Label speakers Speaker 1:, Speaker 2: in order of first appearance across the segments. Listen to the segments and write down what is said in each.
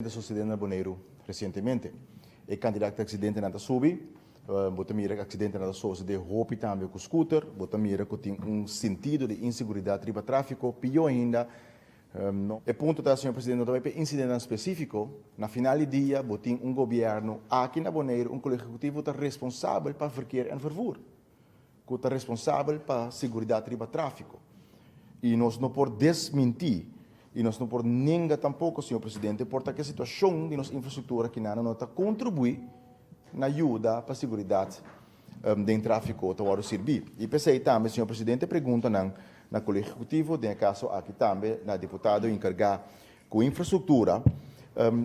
Speaker 1: Ta sosodé na Boneiru resientemente. E kantidat di aksidentenan ta subi. Bo ta mira ku aksidentenan ta sosodé hopi tambe ku skuter. Bo ta mira ku tin un sentido di inseguridat riba tráfiko. Pió ainda, no. E punto ta, señor presidente, no ta bai pa e insidentenan spesífiko. Na final di dia bo tin un gobièrnu aki na Boneiru, un kolegio ehekutivo ta responsabel pa verkeer en vervoer, ku ta responsabel pa seguridat riba tráfiko. I nos no por desmintí i nos no por nenga tampoko, señor presidente, por ta ku e situashon di nos infrastruktura kinan no ta kontribuí na yuda pa seguridat den tráfiko ta wòrdu sirbí. I p'esei tambe, señor presidente, preguntanan na Kolegio Ehekutivo, den e kaso aki tambe na diputado enkargá Ku infrastruktura,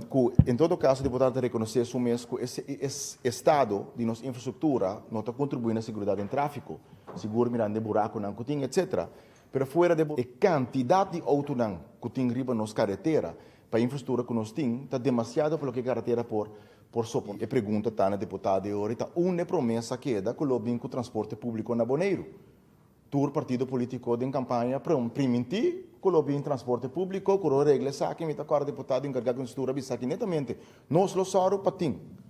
Speaker 1: ku en todo kaso diputado ta rekonosé su mes ku e estado di nos infrastruktura no ta kontribuí na seguridat den tráfiko, sigur mirando e burakunan ku tin etcetera. Pero fuera de e kantidat di outonan ku tin riba nos karetera pa e infrastruktura ku nos tin ta demasiado pa loke e karetera por por soportá. E pregunta ta na diputado e ora ta unda e promesa keda ku lo bin ku transporte públiko na Boneiru? Tur partido politico den campaña priminti cu lo bin transporte publico cu lo regla esaki, mi ta corda diputado encarga cu infrastructura a bisa aki netamente, nos lo sòru pa tin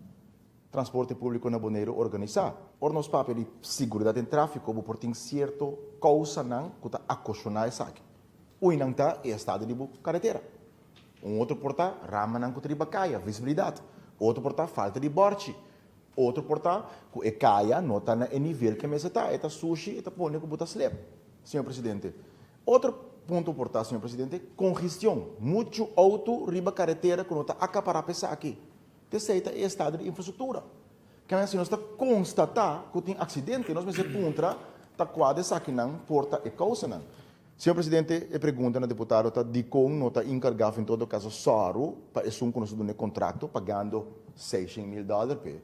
Speaker 1: transporte publico na Boneiru organisa. Ora nos papia di siguridad den trafico bo por tin cierto causanan cu ta acosiona esaki. Uinan ta e estado di bo caretera. Un otro por ta ramanan cu ta riba caya, visibilidad. Otro por ta falta di borchi. Otro por ta ku e kaya no ta na e nivel ke mester ta, e ta sushi, e ta pone ku bo ta slep, señor presidente. Otro punto por ta, señor presidente, kongestion. Muchu outo riba karetera ku no ta akapará pa esaki. T'esei ta e estado di infrastruktura. Kende si nos ta konstatá ku tin aksidente, nos mester puntra ta kua di esakinan por ta e kousanan. Señor presidente, e pregunta na diputado ta dikon no ta inkargá of en todo kaso sòru pa esun ku nos a duna e kontrakto pagando seishen mil dòler p'e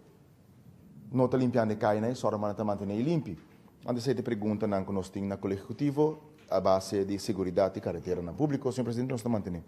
Speaker 1: no ta limpiando e kayanan i sòru manera ta mantené e limpi. Antes esei ta e preguntanan ku nos tin na Kolegio Ehekutivo a base di seguridat di kareteranan públiko. Señor presidente, nos ta mantené.